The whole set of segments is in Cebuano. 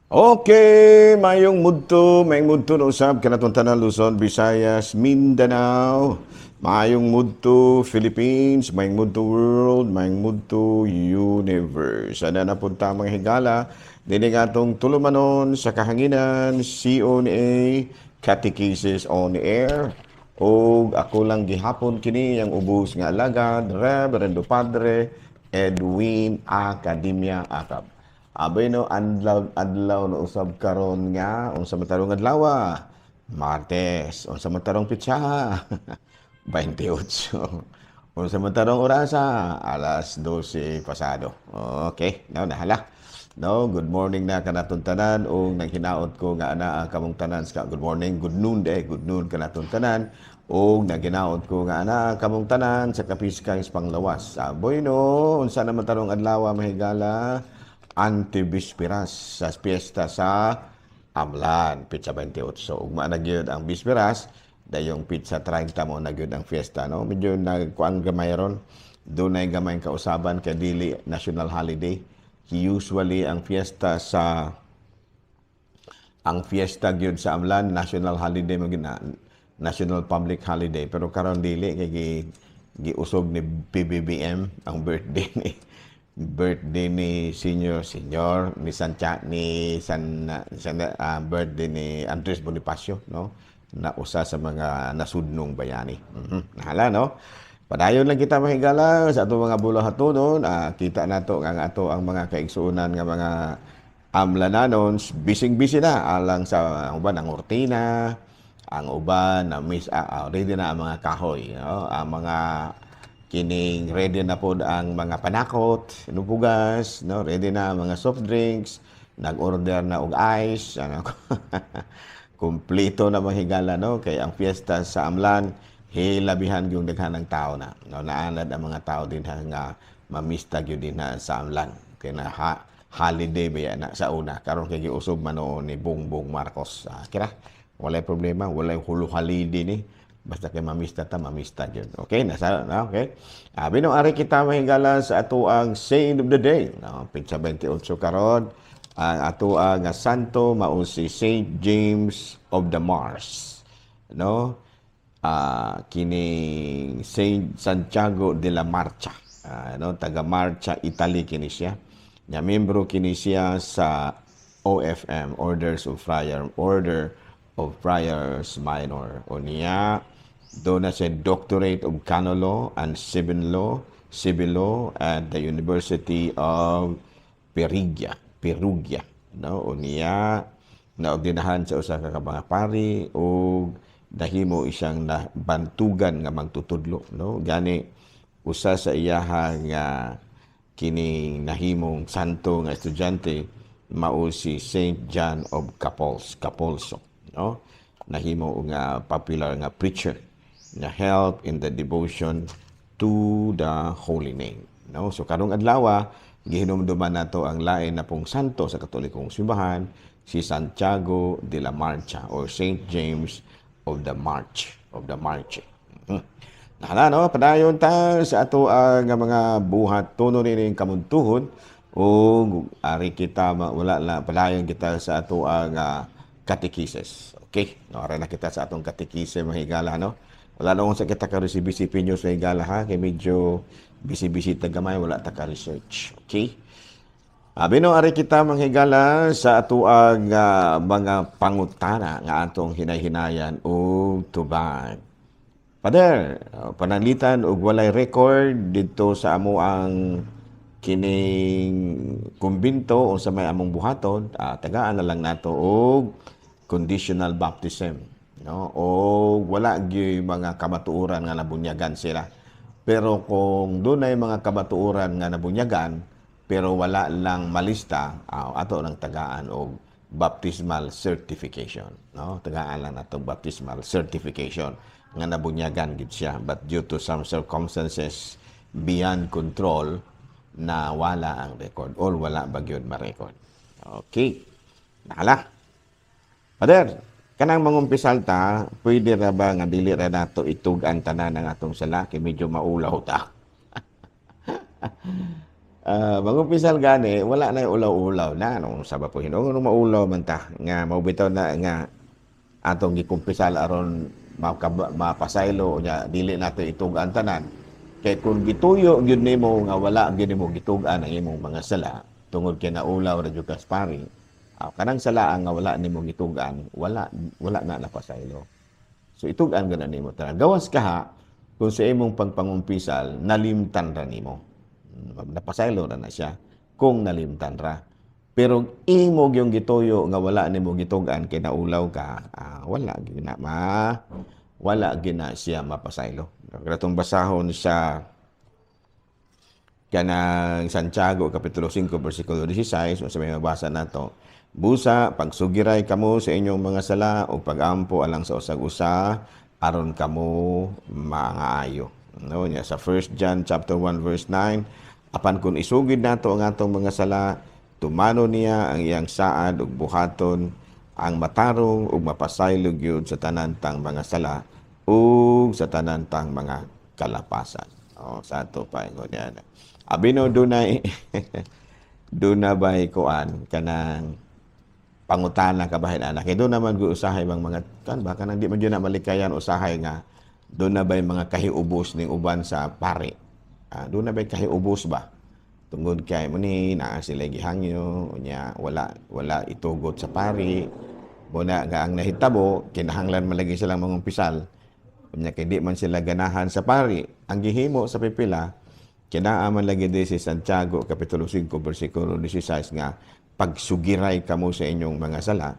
Okay, mayong mudto na usab kanatong tanan, Luzon, Visayas, Mindanao, mayong mudto Philippines, mayong mudto world, mayong mudto universe. Ana na punta, mga higala, dini nga atong tulumanon sa kahanginan, CONA, Catechesis on Air. Og ako lang gihapon kini ang ubos nga alagad, Reverendo Padre Edwin Academia Acab. Abay no, adlaw adlaw no usab karon nga unsa man tarong adlaw? Martes. Unsa man tarong pitsaha? 28. Unsa man tarong orasa? Alas 12 pasado. Okay, no nahala. No, good morning na kanatong tanan ug naghinaot ko nga ana kamong tanan sa good morning, good noon de, good noon kanatong tanan ug naghinaot ko nga ana kamong tanan sa kapiskang panglawas. Aboy no, unsa naman tarong adlaw, mahigala? Antibispiras sa piyesta sa Amlan, pitsa 28. Ugma na gyud ang bispiras, dayong pitsa 30 mo na gyud ang fiesta, no? Medyo nagkuan gamay ron. Dunay gamay kausaban kay dili national holiday. Usually ang fiesta gyud sa Amlan national holiday man gyud na, national public holiday, pero karon dili kay giusog ni PBBM ang birthday ni senior senior ni Sancha ni San, San birthday ni Andres Bonifacio, no, na usa sa mga nasudnong bayani. Nahala no. Padayon lang kita, mahigala, sa atong mga bulahatonon. Kita nato nga ang ato ang mga kaigsuonan nga mga Amlananons busy-busy na alang sa uban ang ortina, ang uban na miss ready na ang mga kahoy, no? Ang mga kining ready na pod ang mga panakot, nubugas, no? Ready na ang mga soft drinks, nag-order na og ice, ano. Kumpleto na, mga higala, no? Kay ang fiesta sa Amlan hilabihan yung daghan ng tao na, no? Naanad ang mga tao din ha, nga mamista gyud din ha, sa Amlan. Kay na ha, holiday ba na sa una, karon kay giusob man noon ni Bongbong Marcos. Kira walay problema, walay hulo holiday ni basta kay mamista ta, mamista gyud. Okay, nasa na, okay. Abi no, ari kita, mahigala, sa ato ang saint of the day, no? Pitsa 28 karon, ang ato ang santo mao si Saint James of the Mars, no? Kining Saint Santiago de la Marcha, no, taga Marcha, Italy kini siya. Nya membro kini siya sa OFM, Orders of Friar Order of Friars Minor. O niya doon na siya Doctorate of Canon Law and Civil Law at the University of Perugia, Perugia, no? O niya naordinahan sa usa ka mga pari ug nahimo isang na bantugan nga magtutudlo, no? Gani usa sa iyaha nga kining nahimong santo nga estudyante mao si Saint John of Campolso, no? Nahimo nga popular nga preacher na help in the devotion to the holy name, no? So karong adlaw gihinumduman nato ang lain na pong santo sa Katolikong simbahan, si Santiago de la Marcha or Saint James of the March. Nahala no, padayon ta sa ato ang mga buhat tuno nining kamuntuhon o ari kita wala na, padayon kita sa ato ang catechesis. Okay, no, ari na kita sa atong catechesis, mahigala, no. Wala na sa kita karon si BCP News, mahigala ha, kay medyo busy-busy ta gamay, wala ta ka research. Okay? Abi no, ari kita, manghigala, sa atoang mga pangutana nga atong hinay-hinayan og tubag. Father, pananglitan og walay record didto sa amo ang kining kumbinto o sa may among buhaton, tagaan na lang nato og conditional baptism, no? O wala gyud mga kamatuoran nga nabunyagan sila. Pero kung dunay mga kamatuoran nga nabunyagan pero wala lang malista, ato lang tagaan og baptismal certification, no? Tagaan lang nato baptismal certification nga nabunyagan gid siya, but due to some circumstances beyond control na wala ang record or wala ba gyud ma-record. Okay. Nakala. Father, kanang mangumpisal ta, pwede ra ba nga dili ra nato itug-an tanan ang atong sala kay medyo maulaw ta? Mangumpisal gani, wala na yung ulaw-ulaw na. No, sa ba po hinuon maulaw man ta nga maubitaw na nga atong gikumpisal aron mapasaylo nya dili nato itug-an tanan. Kay kung gituyo gyud nimo nga wala gyud nimo gitug-an ang imong mga sala tungod kay naulaw ra jud kas pari, kanang sala nga wala nimo gitug-an, wala wala na napasaylo. So itug-an gud nimo tanan. Gawas kaha kung sa imong pagpangumpisal nalimtan ra nimo. Napasaylo ra na siya kung nalimtan ra. Pero imo gyung gituyo nga wala nimo gitug-an kay naulaw ka, wala gyud na siya mapasaylo. Katong basahon sa kanang Santiago kapitulo 5 bersikulo 16, unsa may mabasa nato? Busa pagsugiray kamo sa inyong mga sala ug pagampo alang sa usag usa aron kamo maayo. No, nya sa 1 John chapter 1 verse 9, apan kung isugid nato ang atong mga sala, tumano niya ang iyang saad ug buhaton ang matarong ug mapasaylo gyud sa tanan tang mga sala ug sa tanan tang mga kalapasan. Oh, sa ato pa ingon niya. Abino dunay duna bay kuan kanang pangutana kabahin ana? Kay doon naman go usahay bang mga kan ba kanang di man jud na malikayan usahay nga doon na bay mga kahiubos ning uban sa pari. Doon na bay kahiubos ba? Tungod kay mo ni naa sila gihangyo unya wala wala itugot sa pari. Muna nga ang nahitabo, kinahanglan man lagi silang mangumpisal. Unya kay di man sila ganahan sa pari. Ang gihimo sa pipila, kinaa man lagi di si Santiago kapitulo 5 bersikulo 16 nga pagsugiray kamo sa inyong mga sala,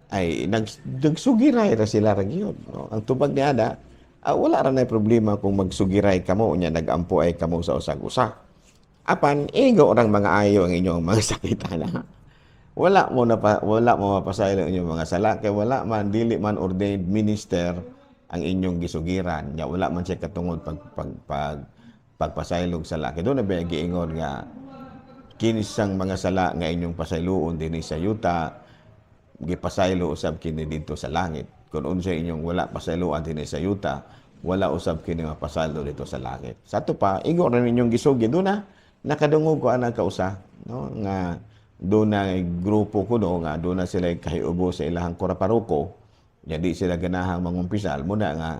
ay nagsugiray ra sila ra gyud, no? Ang tubag ni ada, wala ra nay problema kung magsugiray kamo unya nagampo ay kamo sa usag-usa. Apan igo orang mga ayo ang inyong mga sakitan na. Wala mo mapasaylo ang inyong mga sala kay wala man, dili man ordained minister ang inyong gisugiran. Nya wala man siya katungod pag pagpasaylog sala. Kay doon na ba giingon nga kinsang mga sala nga inyong pasayloon dinhi sa yuta, gipasaylo usab kini didto sa langit. Kung unsa inyong wala pasayloan dinhi sa yuta, wala usab kini mapasaylo dito sa langit. Sa ato pa, igo ra ninyong gisugid. Doon na nakadungog ko anang kausa, no, nga doon na grupo ko, no, nga doon na sila kahiubo sa ilahang kura paroko nya di sila ganahang mangumpisal. Muna nga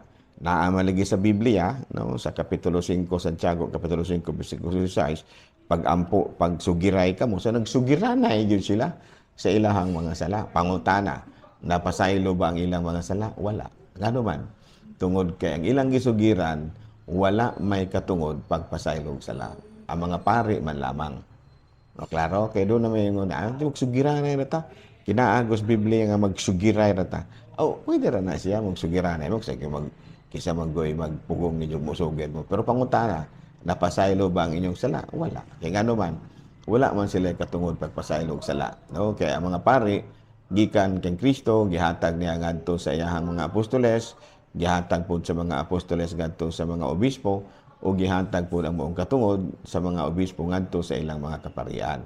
naa man lagi sa Biblia, no, sa kapitulo 5, Santiago kapitulo 5 bersikulo 6, pagampo, pagsugiray kamo. So nagsugiranay gyud sila sa ilahang mga sala. Pangutana, napasaylo ba ang ilang mga sala? Wala. Ngano man? Tungod kay ang ilang gisugiran wala may katungod pagpasaylog sala, ang mga pari man lamang. No, klaro, kay doon na may ingon, magsugiranay na ta. Kinaagos Biblia nga magsugiray na ta. Oh, pwede ra na siya magsugiranay mo sige mag kisa maggoy magpugong ninyo musugid mo. Pero pangutana, napasaylo ba ang inyong sala? Wala. Kay ngano man, wala man sila katungod pagpasaylo og sala. No, kaya ang mga pari gikan kay Kristo, gihatag niya ngadto sa iyahang mga apostoles, gihatag pod sa mga apostoles ngadto sa mga obispo, o gihatag pod ang maong katungod sa mga obispo ngadto sa ilang mga kaparian.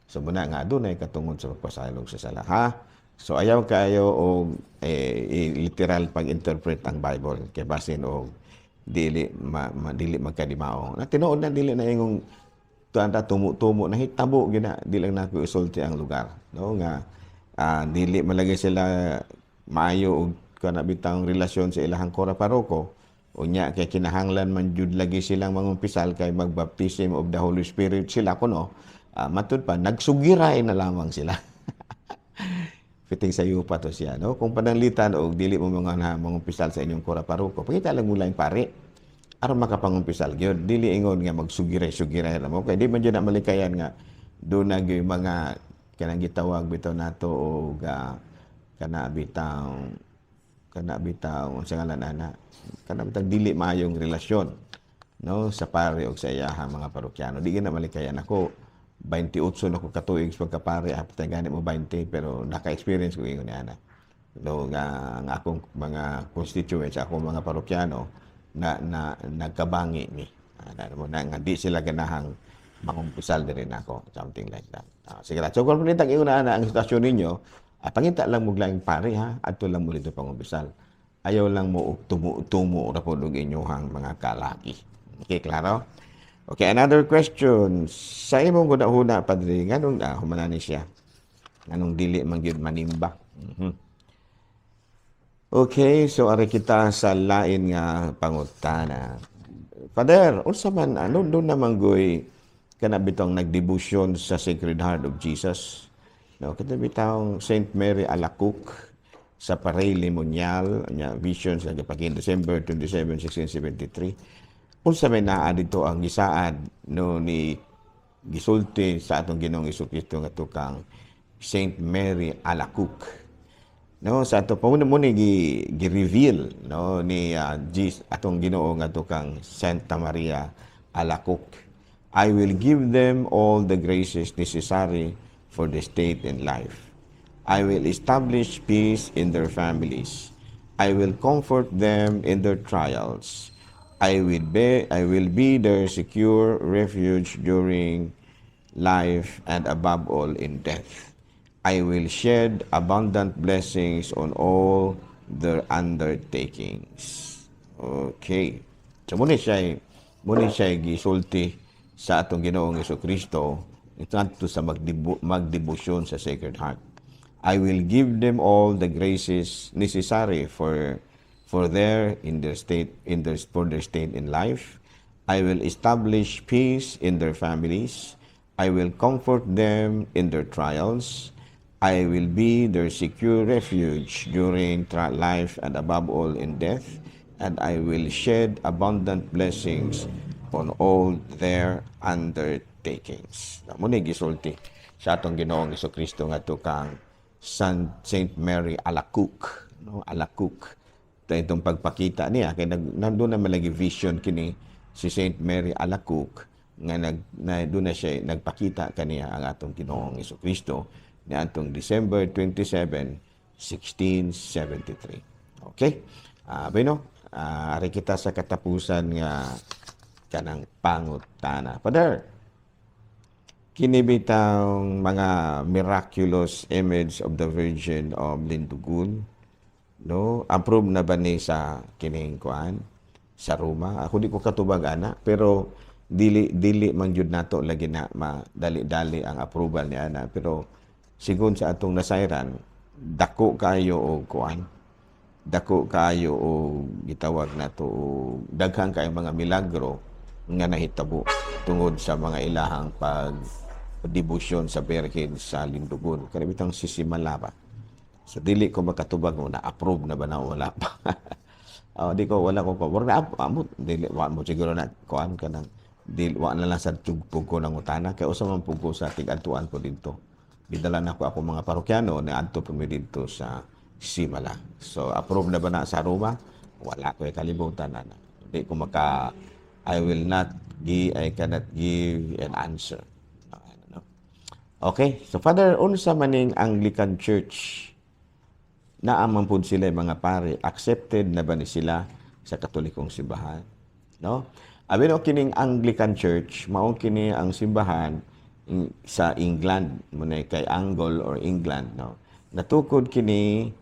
So muna nga dunay katungod sa pagpasaylog sa sala, ha? So ayaw kaayo og literal pag-interpret ang Bible kay basin og dili ma, ma dili magkadimao. Na tinuod na dili na ingong tuan ta tumo-tumo, nahitabo gyud na, di lang nako isulti ang lugar, no, nga dili malagi sila maayo og kana bitang relasyon sa ilahang kora paroko. Unya kay kinahanglan man jud lagi silang mangumpisal kay magbaptism of the Holy Spirit sila kuno. Matud pa nagsugiray na lamang sila. Fiting sa pa to siya, no? Kung pananglitan og dili mo mga na mangumpisal sa inyong kora paroko, pakita lang mo lang pari aron makapangumpisal gyud. Dili ingon nga magsugiray-sugiray ra mo kay di man jud na malikayan nga doon na gyud mga kanang gitawag bitaw nato og kana bitaw unsa ngalan ana, kana bitang dili maayong relasyon, no, sa pare og sa iyahang mga parokyano. Di gyud na malikayan. Ako 28 na ko katuig sa pagkapare, hapit gani mo 20, pero naka-experience ko ingon ni ana, no, nga ang akong mga constituents, akong mga parokyano na na nagkabangi ni ana mo na nga di sila ganahang mangumpisal diri nako, something like that. Sige ra. So kung panitag ingon na ana ang sitwasyon ninyo, pangita lang mo laing pare, ha, adto lang mo dito pangumpisal. Ayaw lang mo tumo-tumo ra pod og inyuhang mga kalaki. Okay, klaro? Okay, another question. Sa imong huna-huna, Padre, nganong humana ni siya? Nganong dili man gyud manimba? Okay, so ari kita sa lain nga pangutana. Father, unsa man ano doon naman goy kana bitong nagdebosyon sa Sacred Heart of Jesus? No, kita bitawng Saint Mary Alacoque sa Paray-le-Monial, nya vision sa gipakin December 27, 1673. Unsa may naa dito ang gisaad, no, ni gisulti sa atong Ginoong Hesukristo nga kang Saint Mary Alacoque? No, sa ato pa mo ni gi-reveal, no, ni Jesus, atong Ginoo nga kang Santa Maria Alacoque. "I will give them all the graces necessary for the state in life. I will establish peace in their families. I will comfort them in their trials. I will be their secure refuge during life and above all in death. I will shed abundant blessings on all their undertakings." Okay. So muna siya gisulti sa atong Ginoong Kristo ngadto sa magdebosyon sa Sacred Heart. "I will give them all the graces necessary for their in their state in their for their state in life. I will establish peace in their families. I will comfort them in their trials. I will be their secure refuge during life and above all in death, and I will shed abundant blessings on all their undertakings." Mao ni gisulti sa atong Ginoong Kristo ngadto kang Saint Mary Alacoque, no? Alacoque. Ito itong pagpakita niya kay nandun na malagi vision kini si Saint Mary Alacoque nga nag na doon na siya nagpakita kaniya ang atong Ginoong Kristo niadtong December 27, 1673. Okay? Bueno, ari kita sa katapusan nga kanang pangutana. Father, kini bitang mga miraculous image of the Virgin of Lindugun, no? Approve na ba ni sa kining kuan sa Roma? Ako di ko katubag ana, pero dili dili man jud nato lagi na madali-dali ang approval ni ana, pero sigon sa atong nasayran, dako kaayo og kuan, dako kaayo og gitawag nato og daghan kaayo mga milagro nga nahitabo tungod sa mga ilahang pag debosyon sa Birhen sa Lindugun, kani bitang sisimala ba. So dili ko makatubag mo na approve na ba na wala pa. Oh, di ko wala ko ko wala na amot dili wa mo siguro na kuan kanang dili wa na lang sa tugpog ko ng utana kay usa man pug ko sa tig-adtuan ko didto. Gidala na ko ako mga parokyano na adto pa mi didto sa Simala. So approve na ba na sa Roma? Wala ko kalibutan na. Di ko maka I will not give I cannot give an answer. No? Okay, so Father, unsa maning Anglican Church? Naa man pud sila mga pare, accepted na ba ni sila sa Katolikong simbahan? No? Abi no, kining Anglican Church, mao kini ang simbahan sa England, muna kay Angle or England, no. Natukod kini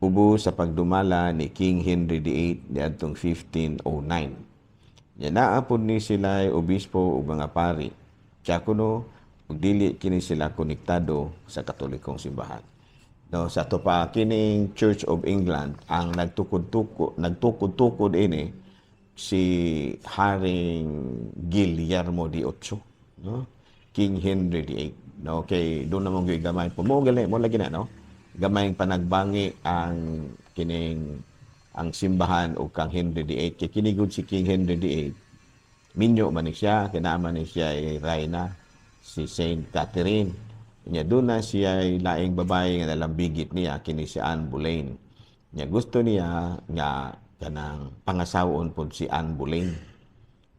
ubo sa pagdumala ni King Henry VIII niadtong 1509. Nya naa pud ni sila obispo ug mga pari. Diakono ug dili kini sila konektado sa Katolikong simbahan. No, sa ato pa kining Church of England, ang nagtukod-tukod ini si Haring Guillermo de Ocho, no? King Henry VIII, no? Kay doon naman gyud gamay po mo gali mo lagi na, no? Gamay panagbangi ang kining ang simbahan og kang Henry VIII kay kini gud si King Henry VIII, minyo man ni siya, kinaaman ni siya ay rayna si Saint Catherine. Nya doon na siya ay laing babae nga nalambigit niya, kini si Anne Boleyn. Nya gusto niya nga kanang pangasawon pod si Anne Boleyn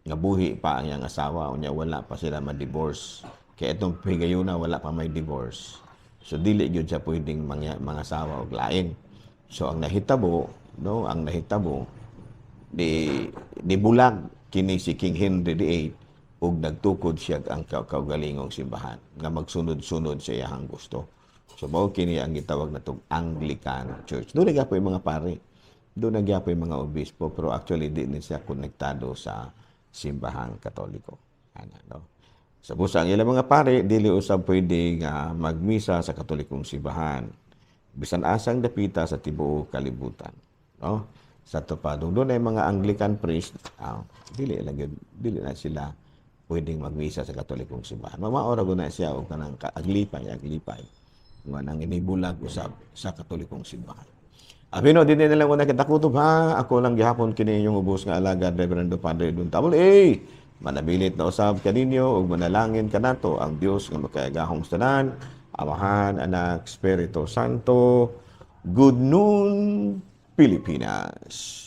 nga buhi pa ang iyang asawa, unya wala pa sila ma-divorce. Kaya itong higayuna wala pa may divorce. So dili gyud siya pwedeng mga asawa og lain. So ang nahitabo, no, ang nahitabo di bulag kini si King Henry VIII ug nagtukod siya ang kaugalingong simbahan nga magsunod-sunod sa iyahang gusto. So mao kini ang gitawag natong Anglican Church. Doon na yung mga pare. Doon na yung mga obispo, pero actually di ni siya konektado sa simbahang Katoliko. Ana, no? Sa busa ang ilang mga pare dili usab pwede nga magmisa sa Katolikong simbahan bisan asang dapita sa tibuok kalibutan, no? Sa ato pa, dunay mga Anglican priest, dili lang gyud, dili na sila pwedeng magmisa sa Katolikong simbahan. Mamao ra gud na siya og kanang aglipay aglipay nga nang inibulag usab sa Katolikong simbahan. Abino, dinhi na lang una kita kutob, ha. Ako lang gihapon kini inyong ubos nga alagad, Reverendo Padre Dun Tabol. Eh, manabilit na usab kaninyo ug manalangin kanato ang Dios nga makagagahom sa tanan, Amahan, Anak, Espiritu Santo. Good noon, Pilipinas.